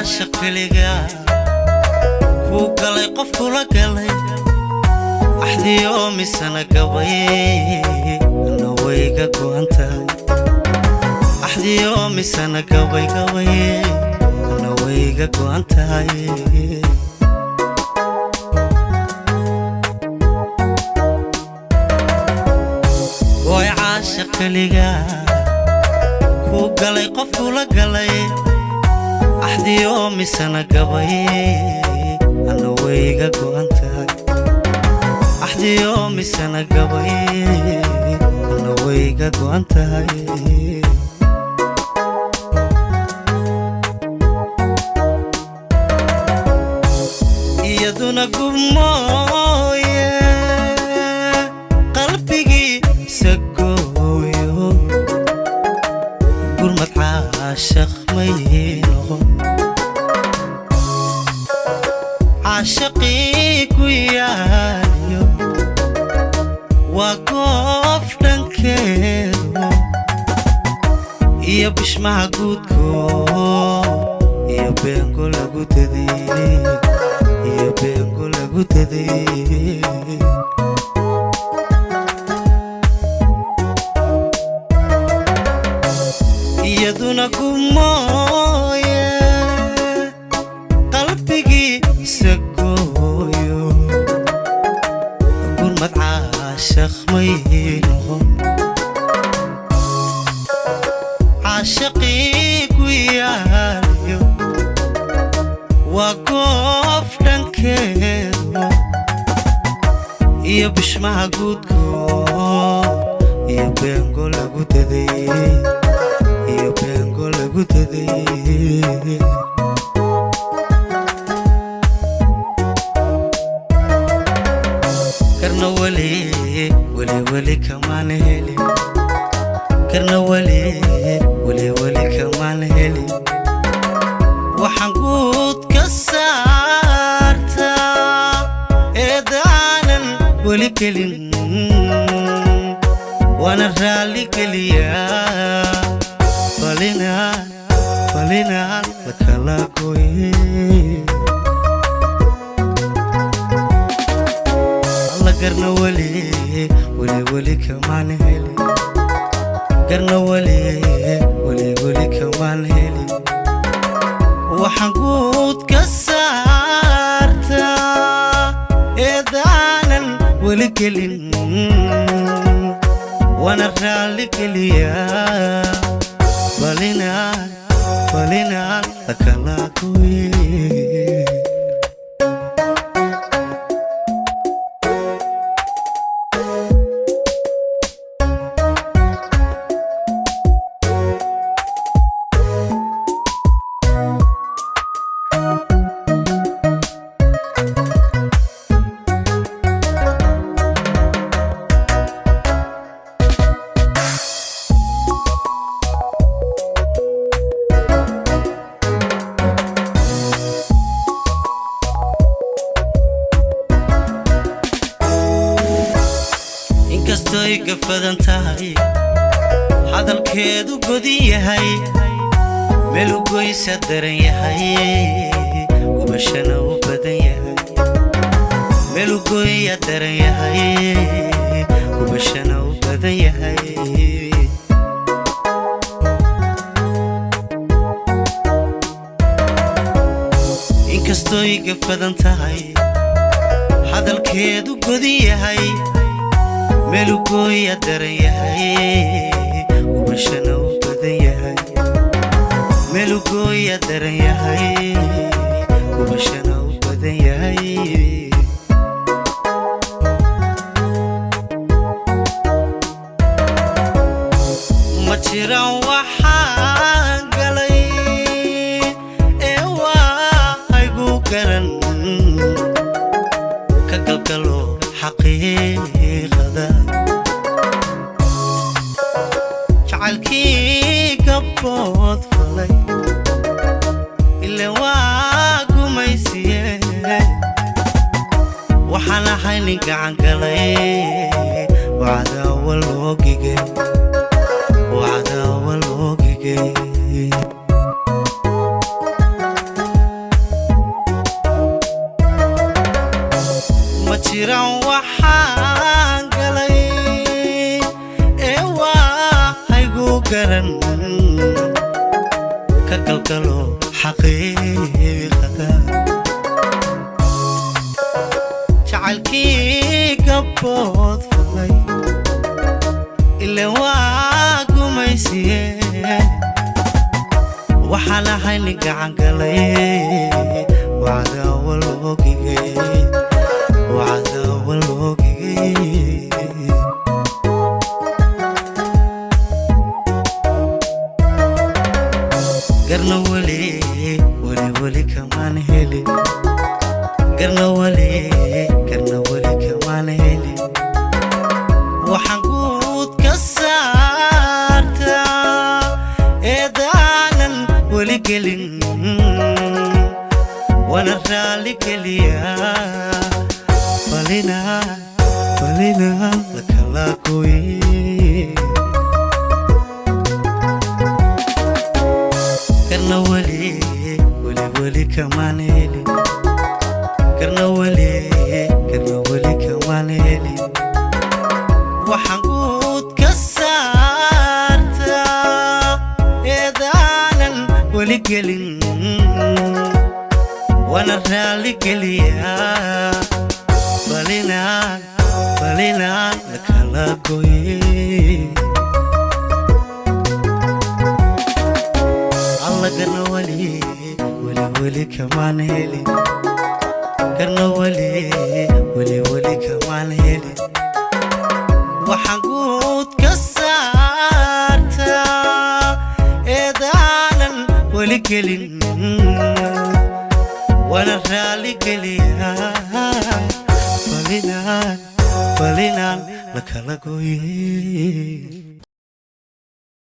Caashaq keliga kuu galay, qof kula galay axdiyo misana gabay, ana wayga go'an tahay. Axdiyo misana gabay gabay, ana wayga go'an tahay. Way caashaq keliga kuu galay, qof kula galay axdiyo misana gabay, ana wayga go'an tahay. Axdiyo misana gabay, ana wayga go'an tahay. Iyaduna gubmooye qalbigiisa gooyo, gurmad caashaq may noqon. Caashaqii ku yaaliyo waa goof dhankeedu, iyo bishmaha guudko, iyo beengo lagu daday, iyo beengo lagu daday. Iyaduna gumooye qalbigiisa gooyo, gurmad caashaq may noqon. Caashaqii ku yaaliyo waa goof dhankeedu, iyo bishmaha guudko, iyo beengo lagu daday, iyo beengo lagu daday. Karna weli weli weli kamaan heli, karna weli weli weli kamaan heli. Waxaan guud ka saartaa eedaanan weli gelin, waana raalli geliyaa falinaan falinaan la kala goye. Alla garna weli weli weli kamaan heli, garna weli weli weli kamaan heli. Waxaan guud ka saartaa eedaanan weli gelin, waana raalli geliyaa balinaan balinaan la kala goye. Inkastoy gafadan tahay, hadalkeedu godin yahay, meel u goysa daran yahay, gubashana u badan yahay. Meel u goya daran yahay, gubashana u badan yahay. Inkastoy gafadan tahay, hadalkeedu godin yahay, meel u gooya daran yahay, gubashana u badan yahay. Meel u gooya daran yahay, gubashana u badan yahay. Ma jiraan waxaan galay ee waa aygu garan ka galgalo xaqiiqada jacaylkii gabbood falay, ile waa gumaysiye. Waxaan ahay nin gacan galay, wacdaawa loo gigay, wacdaawa loo gigay. daran ka galgalo xaqiiqada. Jacaylkii gabbood falay ile waa gumaysiye, waxaan ahay nin gacan galay, wacdaawa loogigay, wacdaawa loogigay. Garna weli weli weli kamaan helin, garna weli, garna weli kamaan helin. Waxaan guud ka saartaa eedaanan weli gelin, wana raalli geliyaa, balinaan balinaan lakala goye. Garna weli weli weli kamaan helin, garna weli, garna weli kamaan helin. Waxaan guud ka saartaa eedaanan weli gelin, wana raalli geliyaa, balinaan balinaan lakala goye. Alla garna weli weli weli kamaan helin, garna weli weli weli kamaan helin. Waxaan guud ka saartaa eedaanan weli gelin, wana raalli geliyaa, balinaan balinaan lakala goye.